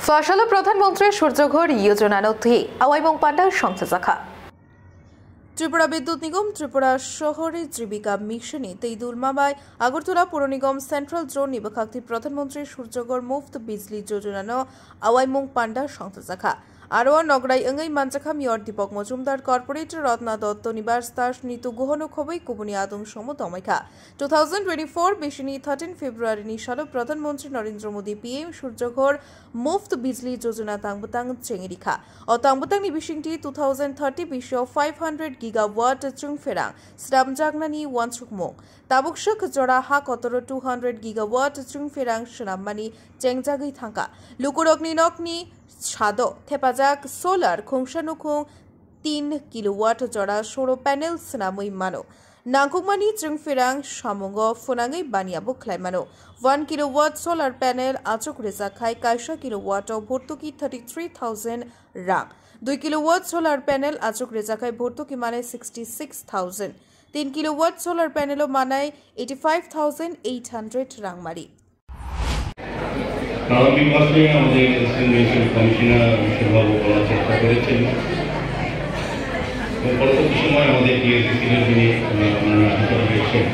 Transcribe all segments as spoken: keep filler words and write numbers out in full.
Swachalo Pradhan Mantri Surjya Ghar Yojana no twi awaimung panda songchajakha. Tripura Bidyut Nigam Tripura Shohori Jibika Mission ni tei dulma bai Agartala Puro Nigam Central Zone ni bwkhak twi Pradhan Mantri Surjya Ghar Muft Bijli Yojana no awaimung panda songchajakha. Aro nograi wngwi manjakha Mayor Deepak Majumdar, Corporator Ratna Dotto, Nibas Das, Nitu Guha no khobwi kubuni adung somo tongmaikha. Two thousand twenty-four bisini thirteen February ni salo Pradhan Mantri Narendra Modi P M Surjya Ghar Muft Bijli Yojana tangbwtang chengwi rikha. O tangbwtangni bisingtwi two thousand thirty bisio five hundred gigawatt chwngpherang swnamjaknani uansukmung. Tabuk swk jora ha kotoro two hundred gigawatt chwngpherang swnammani chengjagwi thangkha. Lukurokni nokni sado thepajak solar khungsa nukhung tin kilowatt jora soro panel swnamwi mano. Nangkukmani chwngpherang samungo phunangwi baniya bo khlai mano. One kilowatt solar panel achuk rijak khai kaisa kilowatt o bhortoki thirty three thousand rang. Dui kilowatt solar panel achuk rijak khai bhortoki manai sixty six thousand. Tin kilowatt solar panel o manai eighty five thousand eight hundred rang mari. প্রারম্ভিক পর্যায়ে আমাদের assistant municipal commissioner বিশ্ববাবু বলার চেষ্টা করেছেন এবং পরবর্তী সময় আমাদের টিএসডিসি যিনি, আহ, মাননীয় আধিকারিক রয়েছেন,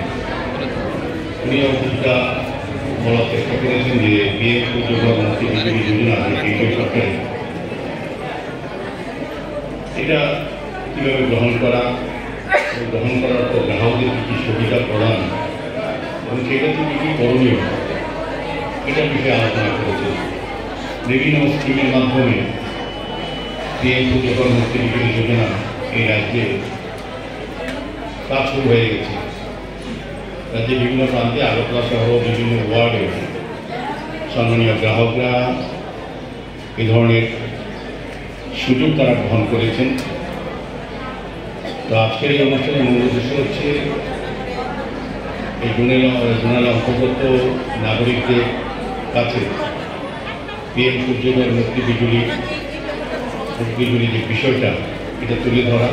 উনিও কিছুটা বলার চেষ্টা করেছেন যে পিএম সূর্যঘর মুক্তি বিজলী যোজনা যে কেন্দ্রীয় সরকারের, এটা কিভাবে গ্রহণ করা এবং গ্রহণ করার পর গ্রাহকদের কি কি সুবিধা প্রদান এবং সেক্ষেত্রে কি কি করণীয়, এটা বিষয়ে আলোচনা করেছে। বিভিন্ন স্কিমের মাধ্যমে পিএম সূর্যঘর মুক্তি বিজলী যোজনা এই রাজ্যে কাজ শুরু হয়ে গেছে। রাজ্যের বিভিন্ন প্রান্তে আগরতলা সহ বিভিন্ন ওয়ার্ডে সম্মানীয় গ্রাহকরা এই ধরনের সুযোগ তারা গ্রহণ করেছেন। তো আজকের এই অনুষ্ঠানের মূল উদ্দেশ্য হচ্ছে এই জোনাল, জোনাল অন্তর্গত নাগরিকদের কাছে পিএম সূর্যোদয় মুক্তি বিজুলি, মুক্তি বিজুলি যে বিষয়টা, এটা তুলে ধরা,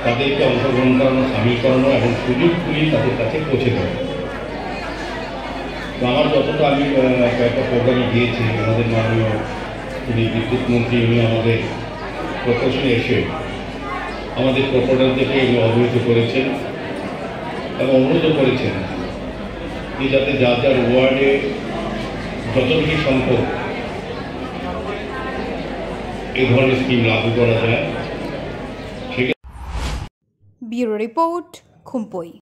তাদেরকে অংশগ্রহণ করানো, সামিল করানো এবং সুযোগগুলি তাদের কাছে পৌঁছে দেওয়া। তো আমার যতটা আমি, আহ, কয়েকটা প্রোগ্রামে গিয়েছি, আমাদের মাননীয় যিনি বিদ্যুৎ মন্ত্রী, উনি আমাদের কর্পোরেশনে এসে আমাদের কর্পোরেটরদেরকে এগুলো অবহিত করেছেন এবং অনুরোধও করেছেন যে যাতে যার যার ওয়ার্ডে যত বেশি সংখ্যক এই ধরনের স্কিম লাগু করা যায়। Bureau Report, Khumpui.